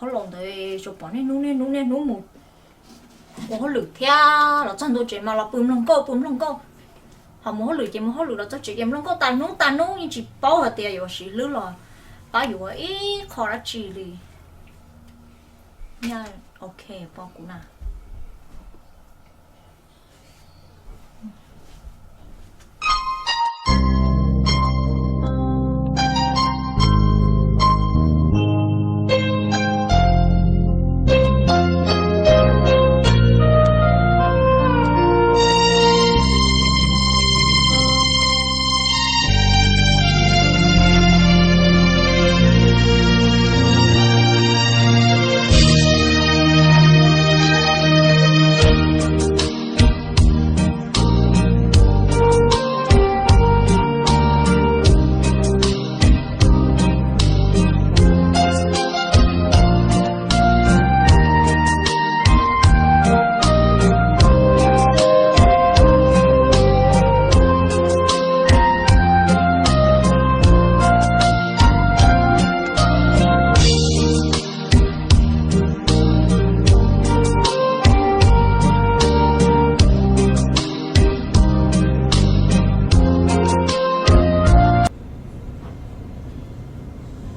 Hauv laus ntawd tsuas pom niaj hnub niaj hnub niaj hnub mus ua hauj lwm thiab los txog ntua tsev mas los pw mloog nkauj pw mloog nkauj. Ho mus hauj lwm ces mus hauj lwm, los txog tsev ces mloog nkauj tas hnub tas hnub, yeej tsis paub hais tias yuav siv hlwb los pab yuav ib qho dab tsi li. Nyaj, ok, pom kuv na.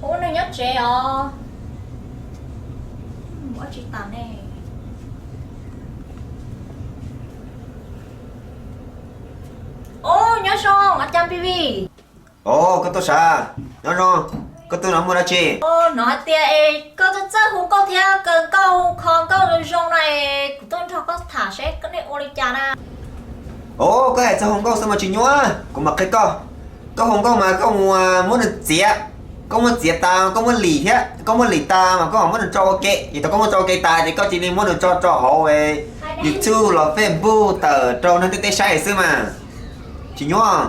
Ub, nws nyob tsev os. Ua tsis tas ne. Ub, nyob zoo, a cas Npis Vis? Os, koj tuaj sav, nyob zoo, koj tuaj no muaj dab tsi? Hnov hais tias es koj txawj txawj hu nkauj thiab kaw nkauj hu kho nkauj zoo zoo no es kuv tuaj nrog koj tham seb koj nej ua li cas na. Os, koj hais txog hu nkauj xwb mas tsis nyuaj, kuv mam qhia koj. Koj hu nkauj mas koj mus muab nws txiav, koj muab txiav tas koj muab lim thiab, koj muab lim tas mas koj muab nws tso ua ke, ces thaum koj muab tso ua ke tas ces koj cia li muab nws tso rau hauv YouTube los Facebook tawm rau neeg ntiaj teb saib xwb mas. Tsis nyuaj.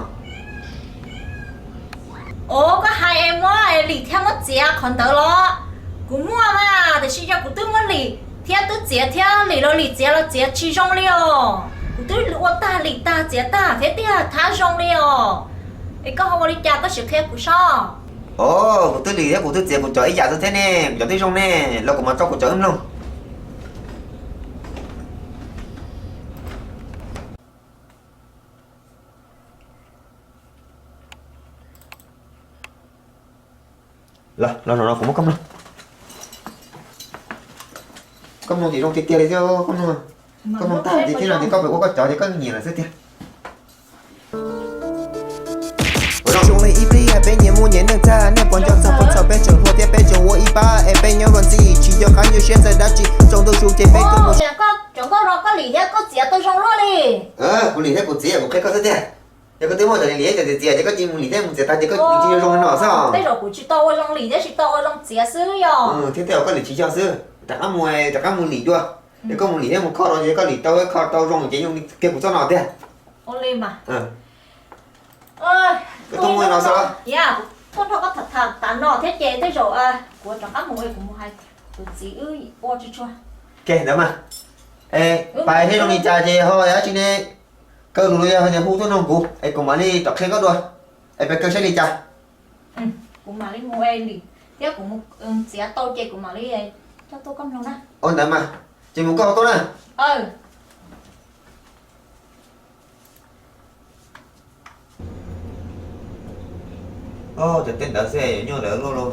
Os, koj hais es muab lim thiab muab txiav qhov ntawd los? Kuv muaj mas, tiam sis yog kuv twb muab lim thiab twb txiav thiab, lim los lim txiav los txiav tsis zoo li os. Kuv twb ua tag lim tag txiav tag thiab tiag, thab zoo li os. Es koj ho ua li cas koj sim qhia kuv sob? Os, kuv twb lim thiab kuv twb txiav kuv cov ib yam xwb thiab ne, kuv cov twb zoo ne, los kuv mam tso kuv cov wb mloog. Los, los zaum no kuv muab koj mloog. Koj mloog ces zoo tiag tiag li thiab koj mloog. Koj mloog tag ces thiab no ces koj pem ua koj cov ces koj nyiam lawm xwb tiag. Zoo li ib pliag peb nyias muaj nyias neej tag, nej puas nco txog qhov txhaum peb tseem hluas thiab peb tseem ua ib pab es peb nyob luag ntxhi tsis nco qab nyuaj siab txawv dab tsi, tsaus ntuj zus ces peb tuaj mus. Koj cov nkauj no koj lim thiab koj txiav tau zoo luaj li. Kuv lim thiab kuv txiav kuv qhia koj xwb tiag. Yog koj twb muaj cov lim thiab cov txiav ces koj cia li mus lim thiab mus txiav tas ces koj lim tsis zoo li no xwb. Tej zaum kuv tsis tau ua zoo lim thiab tsis tau ua zoo txiav xwb yog. Thiab tej zaum koj lim tsis yog xwb, rov qab mus, rov qab mus lim dua. Yog koj mus lim thiab mus kho rau ces koj lim tau kho tau zoo ces zoo kiag kuv txoj no tiag. Ua li mas. Koj tuaj muaj no xwb los? Kuv tuaj nrog koj tham tham tas no thiab ces tej zaum kuv rov qab mus, kuv mus hais kuv txiv wb ua tsuag tsuag. Ke ntawd mas. Es pais thiab zoo li cas ces ho dab tsi ne, kaw lus los yog tias hu tuaj nug kuv es kuv mam li rov qhia koj dua es peb kaw saib li cas. Kuv mam li mus lim thiab kuv mus txiav tau ces kuv mam li coj tuaj koj mloog na. Ua ntawd mas, ces mus koj ho tuaj na. Cov tej ntawd xwb yuav nyuaj lawv luaj lauj.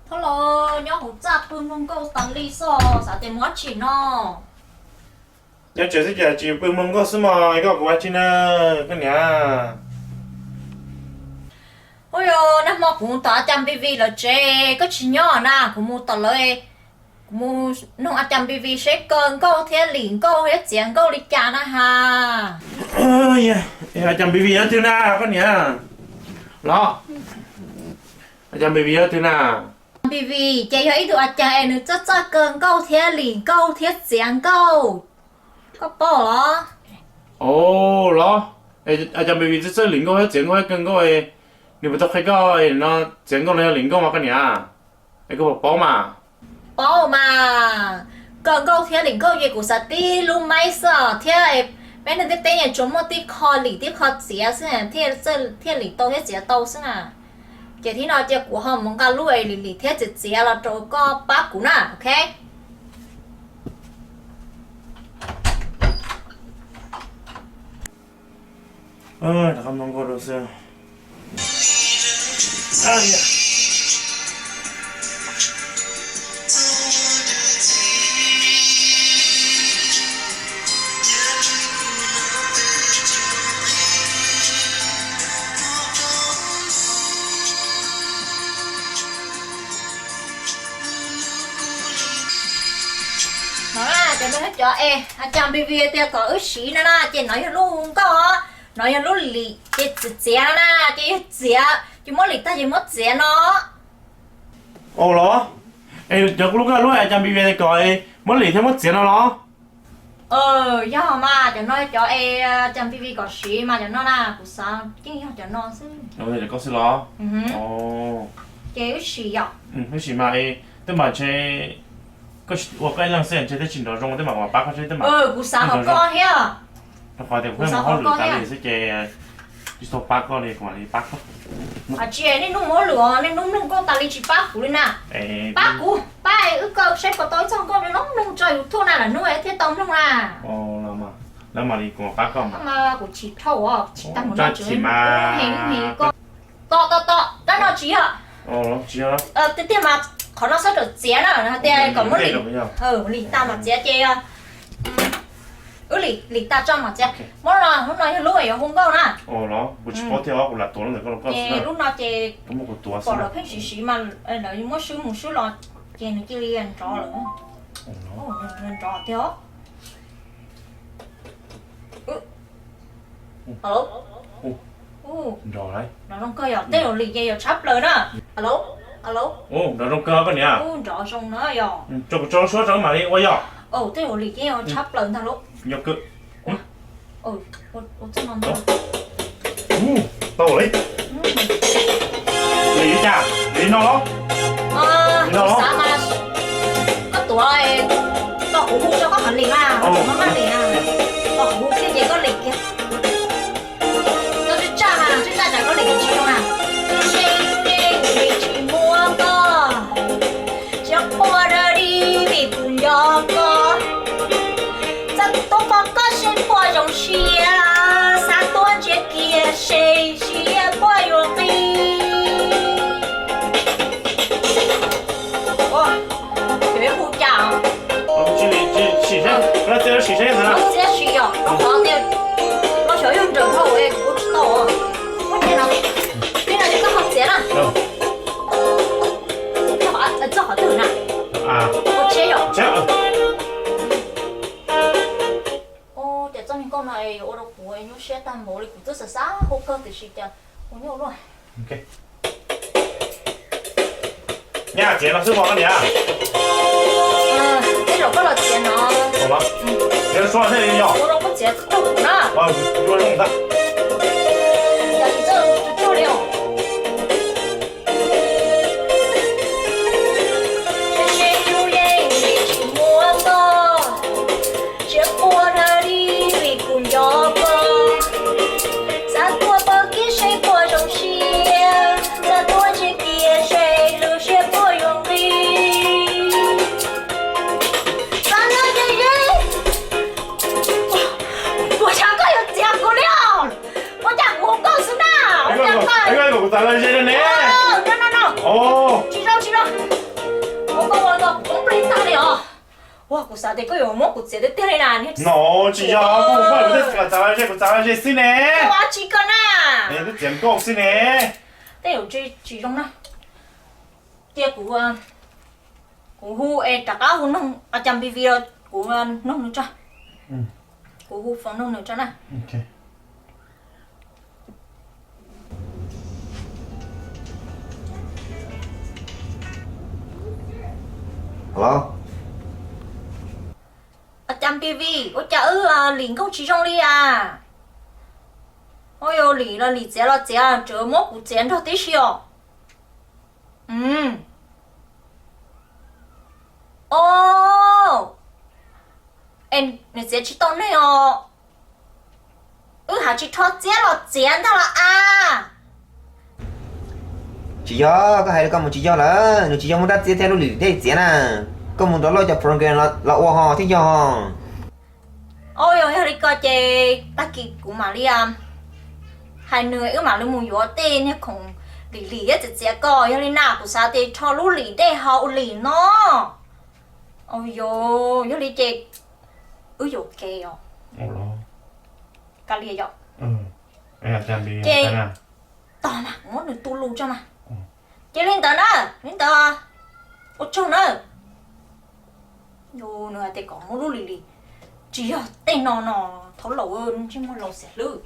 Thoj los nyob hauv txaj pw mloog nkauj tas li xwb, xav tias mus dab tsi no. Nyob tsev xwb cas tsis pw mloog nkauj xwb mog, koj kuv ua tsi na, koj niam. Ua yog nag hmo kuv mus tom a cas Npis Vis lawv tsev, koj tsis nyob na, kuv mus tom lawv, kuv mus nug a cas Npis Vis seb kaw nkauj thiab lim nkauj thiab txiav nkauj li cas na has. A cas Npis Vis yog twg na koj niam? Los, a cas Npis Vis yog twg na? Npis Vis ces yog ib tug a cas es nws txawj txawj kawg nkauj thiab lim nkauj thiab txiav nkauj, koj paub los? Ov, los, a cas Npis Vis txawj txawj lim nkauj thiab txiav nkauj kawg nkauj, nws puas tau qhia koj no txiav nkauj los yog lim nkauj mas koj niam? Es koj puas paub mas? Paub mas, kawg nkauj thiab lim nkauj ces kuv xav tib lub maib xwb os thiab, peb neeg ntiaj teb yeej tsuas muaj tib qho lim tib qho txiav xwb thiaj lim tau thiab txiav tau xwb na. Ces thib no cia kuv ho mus nqa lub es lim lim thiab txiav txiav los rau koj pab kuv na, ok? No na, cov no yog cov es a cas Npis Vis tias kom wb siv no na, ces no yog lub nkauj, no yog lub lim ces txiav txiav no na, ces yog txiav ces muab lim tag ces muab txiav no. Ov los, es cov lub nkauj lub a cas Npis Vis tias kom muab lim thiab muab txiav no los? Yog mas, cov no cov es a cas Npis Vis kom siv mas cov no na, kuv xav yeej yog cov no xwb. Koj xwb los? Ces wb sim yom. Wb sim mas, twb mas ntshe koj ua koj ib leeg xwb ntshe twb tsis nrov zoo, twb mas kuv pab koj seb twb mas. Kuv xav hauv koj thiab. Rau qhov tias kuv mus hauj lwm tas li xwb ces tsis tau pab koj li, kuv mam li pab koj. Tsis, niaj hnub mus hauj lwm os, niaj hnub mloog nkauj tas li tsis pab kuv li na. Pab kuv, pab wb kawm seb puas tau ib txoj nkauj zoo mloog tso YouTube na, lwm hnub thiaj tau mloog na. Lawv mam li kuv pab koj mas. Kuv tsis thauj os, tsis tag mus noj tsis mas. Tos tos tos, rab no tsis yog. Tiag tiag mas qhov no xav tawm txiav na, hais tias kom muab lim, lim tas mas txiav ces wb lim tas tso mas txiav. Muab no, lub no yog lub yuav hu nkauj na. Kuv tsis paub thiab, kuv lam tuav lub ntawm koj los koj xwb. Lub no ces pom lawv pheej siv siv mas lawv muab swb mus swb los ces nws cia li nrov lawm. Nrov tiag. Nrov zoo kawg yog, tej zaum lim ces yuav tshab plaws na. Alo, alo. Nrov zoo kawg koj niam. Nrov zoo na yog. Tso kuv tso lub suab tso mam li ua yog. Tej zaum lim ces yuav tshab plaws ntag lauj. Nyob kawg. Tau li. Lim li cas? Lim no los? Lim no los? Xav mas koj tuav, koj kuv hu tso koj mam lim na, koj mam lim na. Koj kuv hu thiab ces koj lim kiag. Koj tsis tsa mas, tsis tsa tsam koj lim tsis zoo na. Tsis muaj koj, tsis quaj dawb di vim kuv nco koj. Txawm tuaj pom koj seb puas zoo siab, xav tuaj ntsia kiag seb siab puas yuav nqis. Ua, hu cas? Sim seb, sim seb, sim seb. Txiav sim yom, rau qhov tias los xyov yog nrawm dhau es kuv tsis tau. Muab txiav no, txiav no ces koj ho txiav na. Txog qhov twg na? Ua tsheb yom. Ces txoj me nkauj no es yuav ua rau kuv nyuaj siab tag npaum li, kuv twb xav xav hu kawg tiam sis cas ua nyuaj luaj. Nyaj txiav no xwb pom koj niam. Tej zaum koj los txiav no. Txiav suab thiaj li yog. Ua rau koj txiav tau kuv na. Yuav zoo ntag. Yog tsis txawj tsuag tsuag li os. Tsis quaj dawb di vim kuv nco koj. Xav tuaj pom kiag seb puas zoo siab, xav tuaj ntsia kiag seb lub siab puas yuav nqis. Xav no ces, puas tshav koj yuav txiav kuv li os? Ua cas kuv hu koj xwb na? Ua cas koj, kuv txav lawv ze ne. Tsis zoo, tsis zoo. Ua koj ua tau poob plig tag li os. Ua, kuv xav tias koj yuav muab kuv txiav tiag tiag li na. No tsis yog, kuv txav lawv ze, kuv txav lawv ze xwb ne. Ua tsis koj na. Twb txiav nkauj xwb ne. Tej zaum tsis zoo na. Cia kuv, kuv hu es rov qab hu noog a cas npis vis los kuv noog nws tso. Kuv hu foos noog nws tso na. Los, ua cas Npis Vij, ua cas wb Lis nkauj tsis zoo li as? Ua yog Lis los Lis txiav los txiav, tseem muab kuv txiav nrog tib si os. O, es nws txiav tsis tau nej os. Wb hais tsis rho txiab los txiav ntag los as. Tsis yog, koj hais li ko mus tsis yog lawm, nws tsis yog muab rab txiab thiab lub lim dej txiav na. Koj mus nrog lawv cov program los ua ho thiab yog. O, yog li ko ces tag kis kuv mam li hais nws wb mam li mus yuav tej niag khoom lim lim thiab txiav txiav ko, yog li na kuv xav tias rho lub lim dej ho ua lim no. O, yog li ces wb yuam kev os. Ka li yom. Ces tog mas muab nws tu lus tso mas. Ces li ntawd na, li ntawd, ua tsaug na. Nws hais tias kom muab lub lim lim, tsis yog tej no no, thaum laus ntsej muag laus xiam hlwb.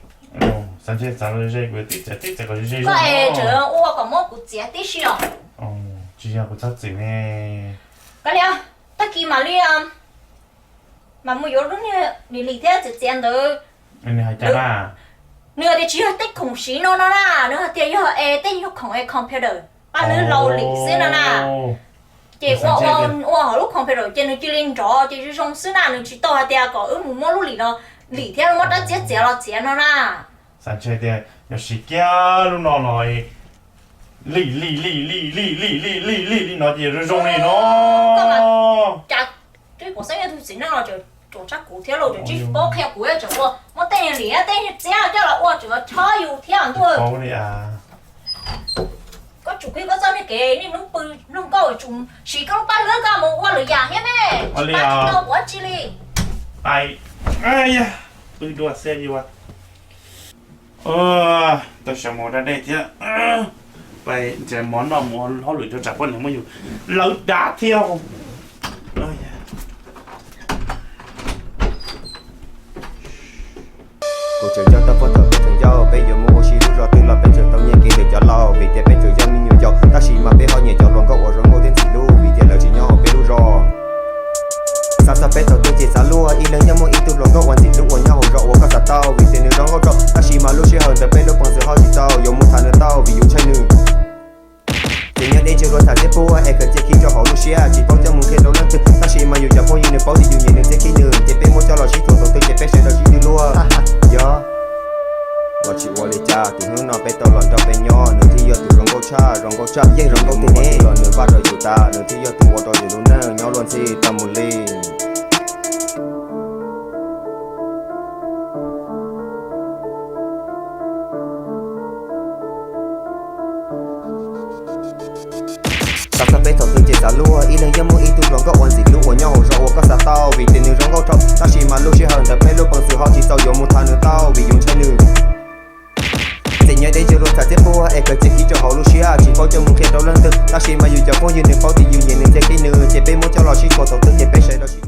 Koj es tseem ua kom muab kuv txiav tib si os. Tsis yog kuv txhob txwm ne. Ka li, tag kis mam li mam mus yuav lub niag lim lim thiab txiav txiav ntawd. Nws hais tias tsis yog tej khoom siv no no na, nws hais tias yog es tej yog khoom es computer, pab lwb lau lim xwb no na. Ces ua ua hauv lub computer ces nws cia li nrov ces zoo zoo xwb na, nws tsis tau hais tias kom wb mus muab lub lim no lim thiab muab rab txiab txiav los txiav no na. Xav ntshe tias yog siv kiag lub no los lim lim lim lim lim lim lim lim lim li no ces zoo zoo li no. Cas twb pom xeeb yog tus txiv neej los tseem tshaj kuv thiab los tseem tsis paub qhia kuv tseem ua muab tej niag lim tej niag txiab coj los ua tseem chob yus thiab ntuj. Koj tsum qhib koj txoj niag kev niaj hnub pw mloog nkauj, tsum siv koj lub paj hlwb koj mus ua lwm yam thiab me. Tsis pab tsis tau kuv dab tsi li. Pw dua xeb li ua. Tau xyov mus da dej thiab. Pais ntsais mov noj mus hauj lwm rau tsam poj niam muab yus lawv dav thiab. Kuv tseem nco tau puag thaum peb tseem yau, peb yuav mus ua si lub zos twg los peb tseem tau nyiag kev ntawm cov laus, vim tias peb tseem yog me nyuam yaus, tab sis mas peb ho nyiam cov hluas nkauj uas zoo nkauj thiab ntxim hlub, vim tias lawv tsis nyob hauv peb lub zos. Xav txog peb thaum twg ces xav luag, ib leeg nyob muaj ib tug hluas nkauj uas ntxim hlub uas nyob hauv zos uas koj xav tau, vim tias nws zoo nkauj rau, tab sis mas lub sij hawm ntawd peb lub peev xwm ho tsis txaus, yuav mus tham nws tau vim yus ntshai nws. Tseem nyob deb ntseg luag tham txiab puag es khaws txiaj khib rau hauv lub siab, tsis paub coj mus qhia rau leej twg, tab sis mas yus cov phooj ywg nws paub tias yus nyiam nws txiaj khib nws, ces peb muab coj los sib txuas thaum twg ces peb sawv daws sib tw luag. Yog los tsis ua li cas, tus hnub no peb tau los nrog peb nyob, nws thiaj yog tus zoo nkauj tshaj, zoo nkauj tshaj, yeej zoo nkauj tiag ne. Los nws vaj rau yus tas, nws thiaj yog tus ua rau yus lub neej nyob luag ntxhi tau mus li. Xav txog peb thaum twg ces xav luag, ib leeg yeej muaj ib tug hluas nkauj uas ntxim hlub uas nyob hauv zos uas koj xav tau, vim tias nws zoo nkauj rau, tab sis mas lub sij hawm ntawd peb lub peev xwm ho tsis txaus, yuav mus tham nws tau vim yus ntshai nws. Tseem nyob deb ntseg luag tham txiab puag es khaws txiaj khib rau hauv lub siab, tsis paub coj mus qhia rau leej twg, tab sis mas yus cov phooj ywg nws paub tias yus nyiam nws txiaj khib nws, ces peb muab coj los sib txuas thaum twg ces peb sawv daws sib tw